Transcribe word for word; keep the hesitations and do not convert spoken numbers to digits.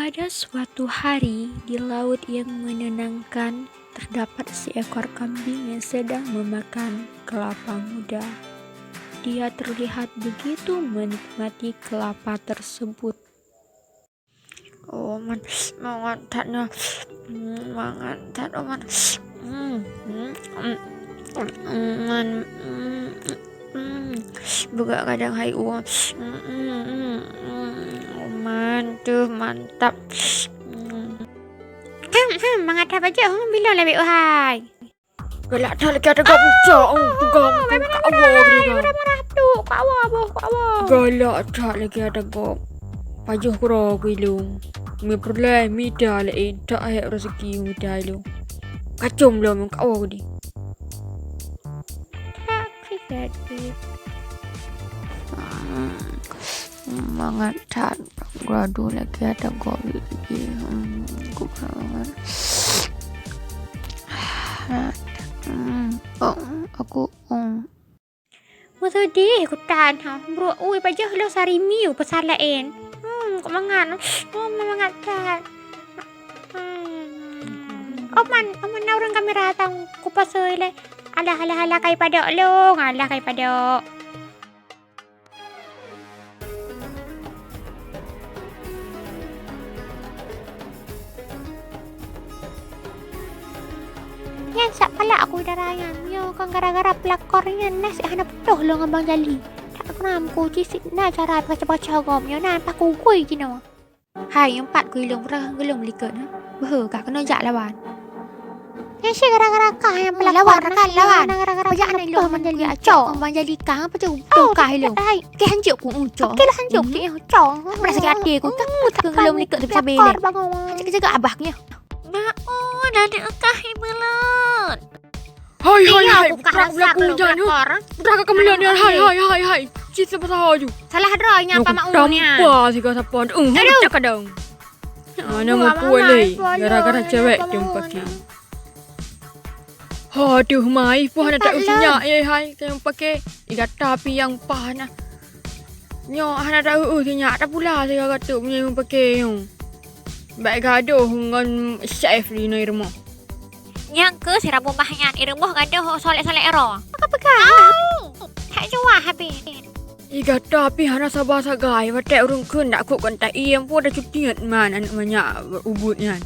Pada suatu hari di laut yang menenangkan, terdapat seekor kambing yang sedang memakan kelapa muda. Dia terlihat begitu menikmati kelapa tersebut. Oh man, mangat that nyoe. Hmm, mangat that, oh man. Hmm, hmm, hmm, hmm, man, hmm, hmm. Beugak kadang hai uwa. Hmm, hmm, hmm, hmm. Oh man, teuh mantap. Hmm. Hmm, hmm, mangat that bajeuh, hmm, bilong lé bèk hai. Galak that lagèe ata gob ucok, oh, peugah muka awak gini kan. Marah tu, kawa boh, kawa. Galak that lagèe ata gob. Pajoh keudroe ku ilong. Meupeureulee mita laén, tak hek raseuki mita ilong. Kacom lom muka awak gini. Tak jadi. Hmm, mangat that. Gadoh lagèe ata gob lagèe. Hmm, aku pernah bangat. Hmm, oh, aku, oh. Meuseudeh kutan, ha. Brok, ui, pajoh lôn sarimi, pesan laén. Hmm, kok mangat. Oh, mangat that. Hmm. Oman, oman na ureueng kamera tang kupasoe lé. Alah, alah, alah, kai padok lôn, alah, kai padok. Nyan sak palak aku dara nyan. Nyoe kan gara-gara pelakor nyan naseb hana putôh lôn ngon Bang Jali. Tak kenal muka uji sit na cara baca-baca gob nyoe na paku gui jinoe. Hai, nyang pat ku ilong peurah geulong likot na. Beuhe kah keunoe jak lawan. Nyan syeh gara-gara kah nyang peulakor lawan, kan lawan. Gara-gara pajak aneuk ilong manjadi cok, manjadi kah, apa cok? Oh, kah ilong. Hai. Keh hanjok ku ucok. Oke lah hanjok keh ucok. Merasa sakit hati aku. Kah geulong likot tapi sabe lé. Jaga-jaga abah keh. Maun, aneuk kah imeulot. Hai, hai, hai, putra belaku nyan, ha. Putra ka keumeulot nyan, hai, hai, hai, hai. Cit siapa saha ju. Salah droe nyan apa mak ulu nyan. Tampa siga sapa. Eh, aduh. Cak kadang. Mana mau kuat leh, gara-gara cewek jumpa ki. Aduh, mai, puh hana tak usi nyak, ye, hai, kayong pakai. Igata pi yang pah nah. Nyoe hana tak uh, uh, nyak tak pula siga gatuk punya yang pakai nyoe. Baik gadoh ngon chef di nai rumah. Nyang keu si Rabu mah nyan, i rumoh gadoh solek-solek ero. Peugah-peugah. Au! Hak juah habéh. Ih, gata pih hana saba sagai, watèe ureueng kheun dak kok kon ta iem pun dah cutiet man aneuk manyak ubit nyan.